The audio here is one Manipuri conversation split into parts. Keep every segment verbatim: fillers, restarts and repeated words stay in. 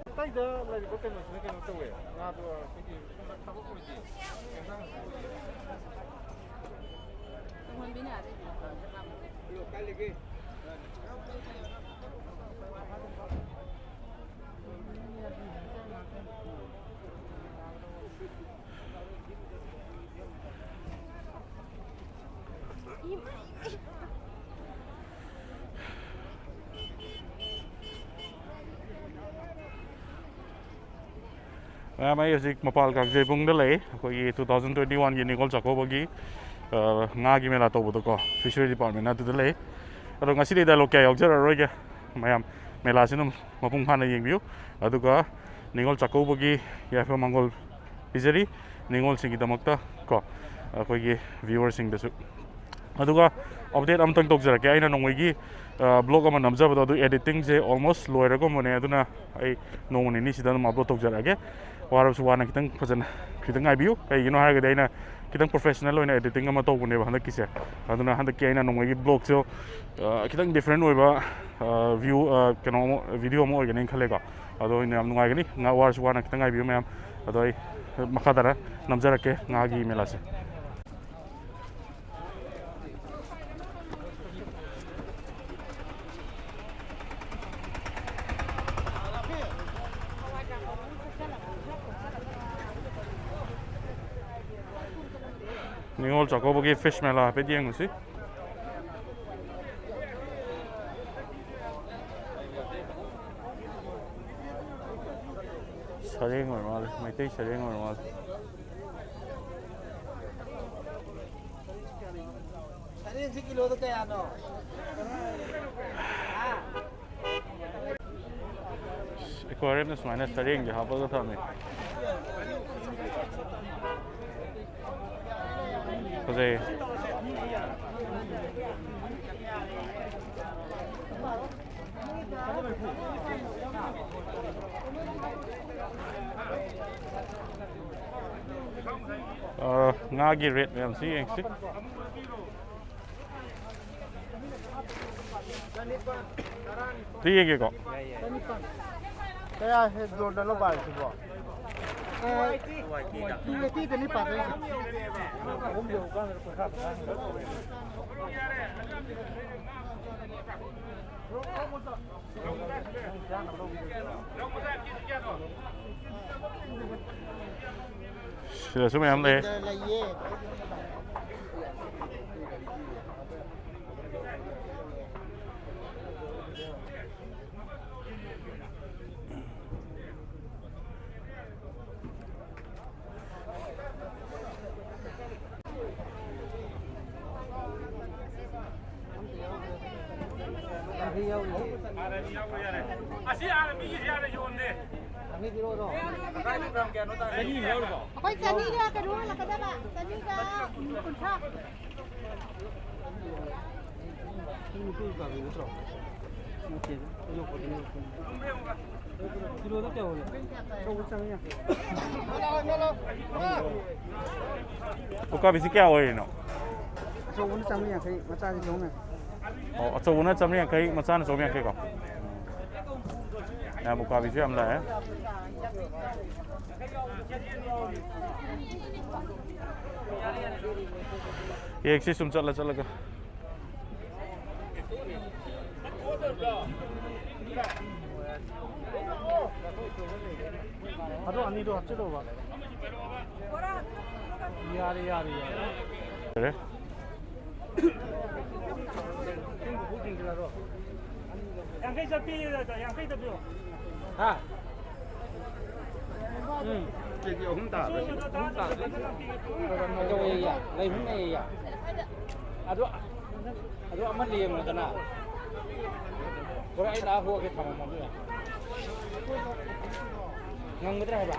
ꯑꯇꯩꯗ ꯂꯩꯔꯤꯕ ꯀꯩꯅꯣꯁꯤꯅ ꯀꯩꯅꯣ ꯇꯧꯋꯦ, ꯉꯥꯗꯣ ꯑꯩꯈꯣꯏꯒꯤ ꯊꯕꯛ ꯑꯣꯏꯗꯦ꯫ ꯃꯌꯥꯝ, ꯑꯩ ꯍꯧꯖꯤꯛ ꯃꯄꯥꯜ ꯀꯥꯡꯖꯩꯕꯨꯡꯗ ꯂꯩ꯫ ꯑꯩꯈꯣꯏꯒꯤ two thousand twenty one ꯒꯤ ꯅꯤꯉꯣꯜ ꯆꯥꯛꯀꯧꯕꯒꯤ, ꯑ, ꯉꯥꯒꯤ ꯃꯦꯂꯥ ꯇꯧꯕꯗꯣꯀꯣ, ꯐꯤꯁꯔꯤ ꯗꯤꯄꯥꯔꯠꯃꯦꯟꯅ ꯑꯗꯨꯗ ꯂꯩ꯫ ꯑꯗꯣ ꯉꯁꯤꯗꯤ ꯗꯥꯏꯂꯣꯛ ꯀꯌꯥ ꯌꯥꯎꯖꯔꯔꯣꯏꯒꯦ꯫ ꯃꯌꯥꯝ, ꯃꯦꯂꯥꯁꯤ ꯑꯗꯨꯝ ꯃꯄꯨꯡ ꯐꯥꯅ ꯌꯦꯡꯕꯤꯌꯨ꯫ ꯑꯗꯨꯒ ꯅꯤꯉꯣꯜ ꯆꯥꯛꯀꯧꯕꯒꯤ ꯌꯥꯏꯐ ꯃꯪꯒꯣꯜ ꯄꯤꯖꯔꯤ ꯅꯤꯉꯣꯜꯁꯤꯡꯒꯤꯗꯃꯛꯇ ꯀꯣ, ꯑꯩꯈꯣꯏꯒꯤ ꯚ꯭ꯌꯨꯋꯔꯁꯤꯡꯗꯁꯨ꯫ ꯑꯗꯨꯒ ꯑꯞꯗꯦꯠ ꯑꯃꯇꯪ ꯇꯧꯖꯔꯛꯀꯦ꯫ ꯑꯩꯅ ꯅꯣꯡꯃꯩꯒꯤ, ꯑ, ꯕ꯭ꯂꯣꯒ ꯑꯃ ꯅꯝꯖꯕꯗꯣ, ꯑꯗꯨ ꯑꯦꯗꯤꯇꯤꯡꯁꯦ ꯑꯣꯜꯃꯣꯁ ꯂꯣꯏꯔꯒꯨꯝꯕꯅꯦ꯫ ꯑꯗꯨꯅ ꯑꯩ ꯅꯣꯡꯃ ꯅꯤꯅꯤꯁꯤꯗ ꯑꯗꯨꯝ ꯑꯞꯂꯣꯗ ꯇꯧꯖꯔꯛꯑꯒꯦ꯫ ꯋꯥꯔꯕꯁꯨ ꯋꯥꯅ ꯈꯤꯇꯪ ꯐꯖꯅ ꯈꯤꯇꯪ ꯉꯥꯏꯕꯤꯌꯨ꯫ ꯀꯩꯒꯤꯅꯣ ꯍꯥꯏꯔꯒꯗꯤ ꯑꯩꯅ ꯈꯤꯇꯪ ꯄ꯭ꯔꯣꯐꯦꯁꯅꯦꯜ ꯑꯣꯏꯅ ꯑꯦꯗꯤꯇꯤꯡ ꯑꯃ ꯇꯧꯕꯅꯦꯕ ꯍꯟꯗꯛꯀꯤꯁꯦ꯫ ꯑꯗꯨꯅ ꯍꯟꯗꯛꯀꯤ ꯑꯩꯅ ꯅꯣꯡꯃꯩꯒꯤ ꯕ꯭ꯂꯣꯒꯁꯦ, ꯑ, ꯈꯤꯇꯪ ꯗꯤꯐ꯭ꯔꯦꯟ ꯑꯣꯏꯕ, ꯑ, ꯚ꯭ꯌꯨ, ꯑ, ꯀꯩꯅꯣ ꯑꯃ, ꯚꯤꯗꯤꯑꯣ ꯑꯃ ꯑꯣꯏꯒꯅꯤꯅ ꯈꯜꯂꯦꯀꯣ꯫ ꯑꯗꯣ ꯑꯩꯅ ꯌꯥꯝ ꯅꯨꯡꯉꯥꯏꯒꯅꯤ꯫ ꯉꯥ ꯋꯥꯔꯁꯨ ꯋꯥꯅ ꯈꯤꯇꯪ ꯉꯥꯏꯕꯤꯌꯨ ꯃꯌꯥꯝ꯫ ꯑꯗꯣ ꯑꯩ ꯃꯈꯥ ꯇꯥꯅ ꯅꯝꯖꯔꯛꯀꯦ ꯉꯥꯒꯤ ꯃꯦꯂꯥꯁꯦ꯫ ꯅꯤꯉꯣꯜ ꯆꯥꯛꯀꯧꯕꯒꯤ ꯐꯤꯁ ꯃꯦꯂꯥ ꯍꯥꯏꯐꯦꯠ ꯌꯦꯡꯉꯨꯁꯤ꯫ ꯁꯔꯦꯡ ꯑꯣꯏꯔ ꯃꯥꯜꯂꯦ, ꯃꯩꯇꯩ ꯁꯔꯦꯡ ꯑꯣꯏꯔ ꯃꯥꯜꯂꯦ꯫ ꯁꯔꯦꯡꯁꯤ ꯀꯤꯂꯣꯗ ꯀꯌꯥꯅꯣ? ꯑꯦꯀ꯭ꯋꯥꯔꯤꯌꯝꯗ ꯁꯨꯃꯥꯏꯅ ꯁꯔꯦꯡꯁꯦ ꯍꯥꯞꯄꯒ ꯊꯝꯃꯦ꯫ ꯐꯖꯩꯌꯦ꯫ ꯑ, ꯉꯥꯒꯤ ꯔꯦꯠ ꯃꯌꯥꯝꯁꯤ ꯌꯦꯡꯁꯤ꯫ ꯇꯨ ꯌꯦꯡꯒꯦꯀꯣ꯫ ꯀꯌꯥ ꯍꯦꯛ ꯖꯣꯔꯗꯅꯣ ꯄꯥꯔꯤꯁꯤꯕꯣ? ꯇꯨ ꯑꯩꯠꯇꯤꯗꯅꯤ ꯄꯥꯗꯣꯏꯁꯦ꯫ ꯑꯍꯨꯝ ꯌꯧꯔꯀꯥꯟꯗ ꯀꯨꯟꯊ꯭ꯔꯥ ꯀꯨꯟꯊ꯭ꯔꯥ꯫ ꯁꯤꯗꯁꯨ ꯃꯌꯥꯝ ꯂꯩ꯫ ꯂꯩꯌꯦ꯫ ꯑꯁꯤ ꯑꯥ ꯃꯤꯒꯤꯁꯤ ꯍꯥꯟꯅ ꯌꯣꯟꯗꯦ꯫ ꯑꯩꯈꯣꯏ ꯆꯅꯤꯒ ꯀꯩꯅꯣ ꯍꯜꯂꯛꯀꯗꯕ, ꯆꯅꯤꯒ ꯀꯨꯟꯊ꯭ꯔꯥ꯫ ꯀꯤꯂꯣꯗ ꯀꯌꯥ ꯑꯣꯜꯂꯦ? ꯑꯆꯧꯕ ꯆꯥꯝꯃꯔꯤ ꯌꯥꯡꯈꯩ꯫ ꯎꯀꯥꯕꯤꯁꯤ ꯀꯌꯥ ꯑꯣꯏꯔꯤꯅꯣ? ꯑꯆꯧꯕꯅ ꯆꯥꯝꯃꯔꯤ ꯌꯥꯡꯈꯩ, ꯃꯆꯥꯗꯤ ꯆꯍꯨꯝ ꯌꯥꯡꯈꯩ꯫ ꯑꯣ, ꯑꯆꯧꯕꯅ ꯆꯥꯝꯃꯔꯤ ꯌꯥꯡꯈꯩ, ꯃꯆꯥꯅ ꯆꯍꯨꯝ ꯌꯥꯡꯈꯩꯀꯣ꯫ ꯌꯥꯝ ꯎꯀꯥꯕꯤꯁꯨ ꯌꯥꯝ ꯂꯥꯛꯑꯦ꯫ ꯌꯦꯡꯁꯤ ꯁꯨꯝ ꯆꯠꯂ ꯆꯠꯂꯒ꯫ ꯑꯗꯣ ꯑꯅꯤꯗꯣ ꯍꯥꯞꯆꯤꯜꯂꯣꯕ꯫ ꯌꯥꯔꯦ, ꯌꯥꯔꯦ, ꯌꯥꯔꯦ꯫ ꯌꯥꯔꯦ꯫ ꯌꯥꯡꯈꯩ ꯆꯠꯄꯤ, ꯌꯥꯡꯈꯩ ꯆꯠꯄꯤꯌꯣ꯫ ꯍꯥ? ꯎꯝ꯫ ꯀꯦ ꯖꯤ ꯑꯍꯨꯝ ꯇꯥꯕ꯭ꯔꯥ ꯁꯤꯕꯣ? ꯑꯍꯨꯝ ꯇꯥꯕ꯭ꯔꯥ? ꯀꯩꯗꯧꯋꯦꯌꯦ? ꯂꯩꯍꯨꯝ ꯂꯩꯌꯦꯌꯦ꯫ ꯑꯗꯨ, ꯑꯗꯨ ꯑꯃ ꯂꯦꯝꯃꯗꯅ꯫ ꯄꯨꯔꯥ ꯑꯩ ꯂꯥꯛꯑ ꯍꯣꯒꯦ ꯊꯝꯃꯝꯃꯣ ꯑꯗꯨ ꯌꯥꯏ꯫ ꯉꯝꯒꯗ꯭ꯔꯥ ꯍꯥꯏꯕ?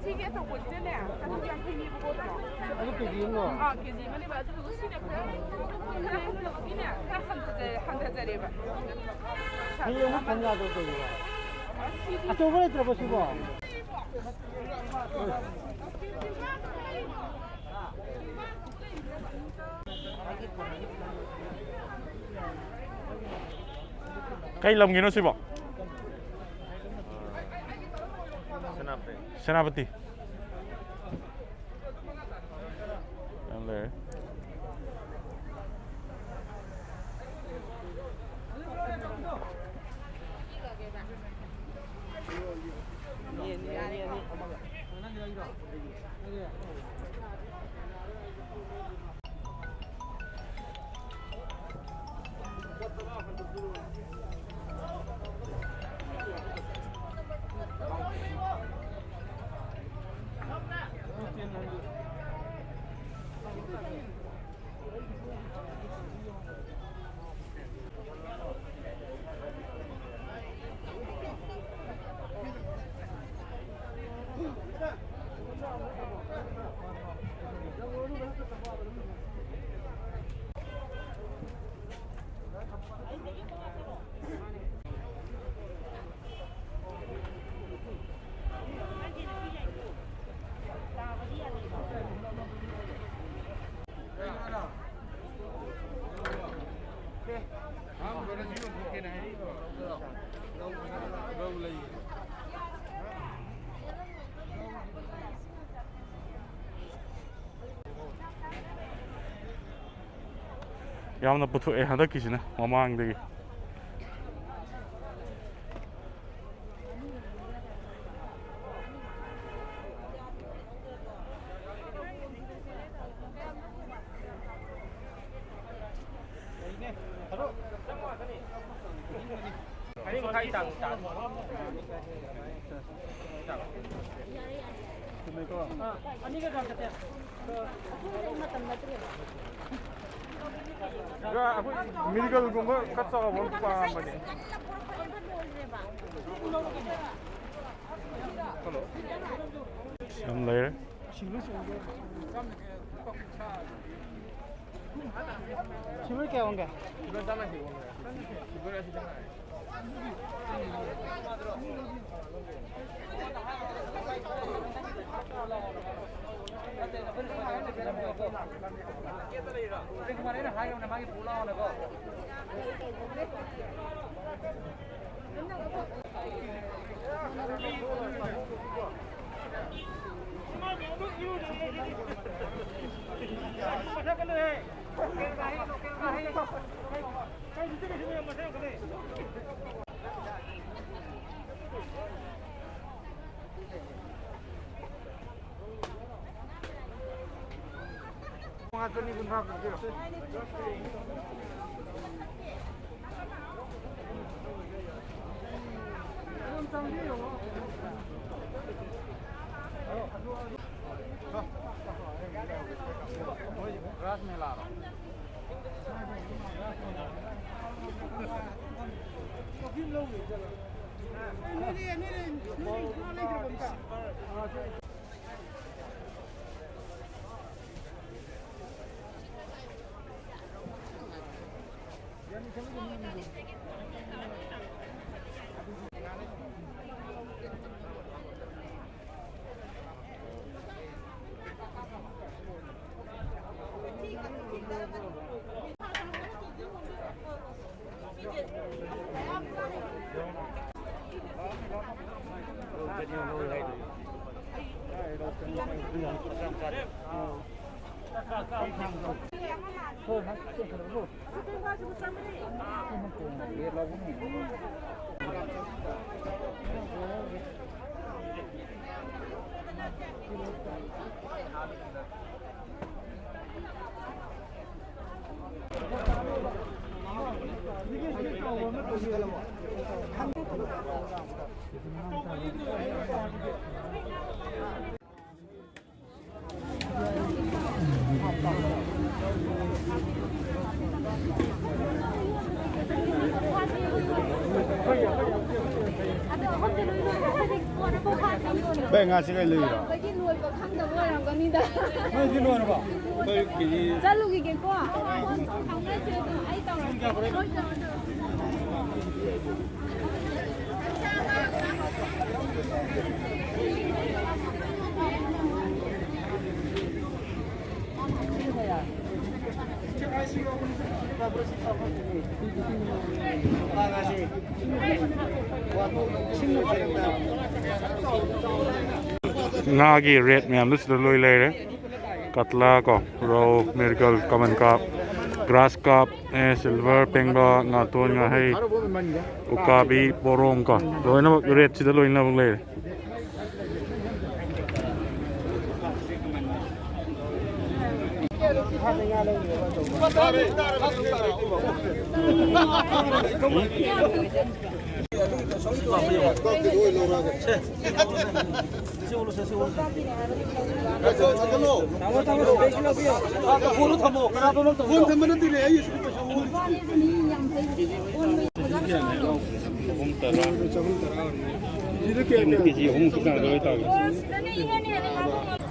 ꯁꯤꯒꯤ ꯑꯆꯧꯕꯁꯤꯗꯅꯦ, ꯆꯥꯇ꯭ꯔꯨꯛ ꯌꯥꯡꯈꯩꯅꯦꯕꯀꯣ, ꯑꯗꯨꯝ꯫ ꯑꯗꯨ ꯀꯦ ꯖꯤ ꯑꯃꯔꯣ? ꯑꯥ, ꯀꯦ ꯖꯤ ꯑꯃꯅꯦꯕ꯫ ꯑꯗꯨꯗꯨꯒ ꯁꯤꯅ ꯈꯔ, ꯈꯔ ꯍꯟꯊꯖ-, ꯍꯟꯊꯖꯔꯦꯕ꯫ ꯍꯌꯦꯡ ꯑꯃꯨꯛ ꯊꯝ ꯌꯥꯗ꯭ꯔꯣ ꯇꯧꯔꯤꯕ? ꯑꯆꯧꯕ ꯂꯩꯇ꯭ꯔꯕꯣ ꯁꯤꯕꯣ? ꯀꯩ ꯂꯝꯒꯤꯅꯣ ꯁꯤꯕꯣ? ꯁꯦꯅꯥꯄꯇꯤ꯫ ꯁꯦꯅꯥꯄꯇꯤ꯫ ꯌꯥꯝ ꯂꯩꯔꯦ꯫ ꯌꯥꯝꯅ ꯄꯨꯊꯣꯛꯑꯦ ꯍꯟꯗꯛꯀꯤꯁꯤꯅ ꯃꯃꯥꯡꯗꯒꯤ꯫ ꯑꯩꯈꯣꯏ ꯃꯤꯔꯒꯜꯒꯨꯝꯕ ꯈꯔ ꯆꯥꯎꯕ ꯑꯃ ꯄꯥꯝꯕꯅꯦ꯫ ꯌꯥꯝ ꯂꯩꯔꯦ꯫ ꯁꯤꯜꯚꯔ ꯀꯌꯥ ꯑꯣꯟꯒꯦ? ꯃꯉꯥ ꯆꯅꯤ ꯀꯨꯟꯊ꯭ꯔꯥ ꯄꯤꯕꯤꯔꯣ꯫ ꯔꯥꯁ ꯃꯦꯂꯥꯔꯣ? ꯚꯥꯏ, ꯉꯥꯁꯤ ꯀꯩ ꯂꯩꯔꯤꯔꯣ? ꯂꯣꯏꯕ ꯈꯪꯗꯕ ꯑꯣꯏꯔꯝꯒꯅꯤꯗ꯫ ꯅꯣꯏꯗꯤ ꯂꯣꯏꯔꯕꯣ? ꯑꯩꯈꯣꯏ ꯀꯦꯖꯤ ꯆꯠꯂꯨꯈꯤꯒꯦꯀꯣ꯫ ꯐꯥꯎꯅꯁꯦ ꯑꯗꯨꯝ ꯑꯩ ꯇꯧꯔꯒꯦ꯫ ꯍꯣꯏ, ꯇꯧꯔꯣ, ꯇꯧꯔꯣ꯫ ꯉꯥꯒꯤ ꯔꯦꯠ ꯃꯌꯥꯝꯗꯨ ꯁꯤꯗ ꯂꯣꯏ ꯂꯩꯔꯦ꯫ ꯀꯠꯂꯥ ꯀꯣ, ꯔꯧ, ꯃꯤꯔꯒꯜ, ꯀꯃꯟ ꯀꯥꯞ, ꯒ꯭ꯔꯥꯁ ꯀꯥꯞ, ꯑꯦ, ꯁꯤꯜꯚꯔ, ꯄꯦꯡꯕꯥ, ꯉꯥꯇꯣꯟ, ꯉꯥꯍꯩ, ꯎꯀꯥꯕꯤ, ꯄꯣꯔꯣꯝ ꯀꯣ, ꯂꯣꯏꯅꯃꯛ ꯔꯦꯠꯁꯤꯗ ꯂꯣꯏꯅꯃꯛ ꯂꯩꯔꯦ꯫ ꯁꯤꯗꯅ ꯏꯍꯦꯟ ꯍꯦꯜꯂꯦ ꯉꯥ ꯊꯣꯡꯕ꯫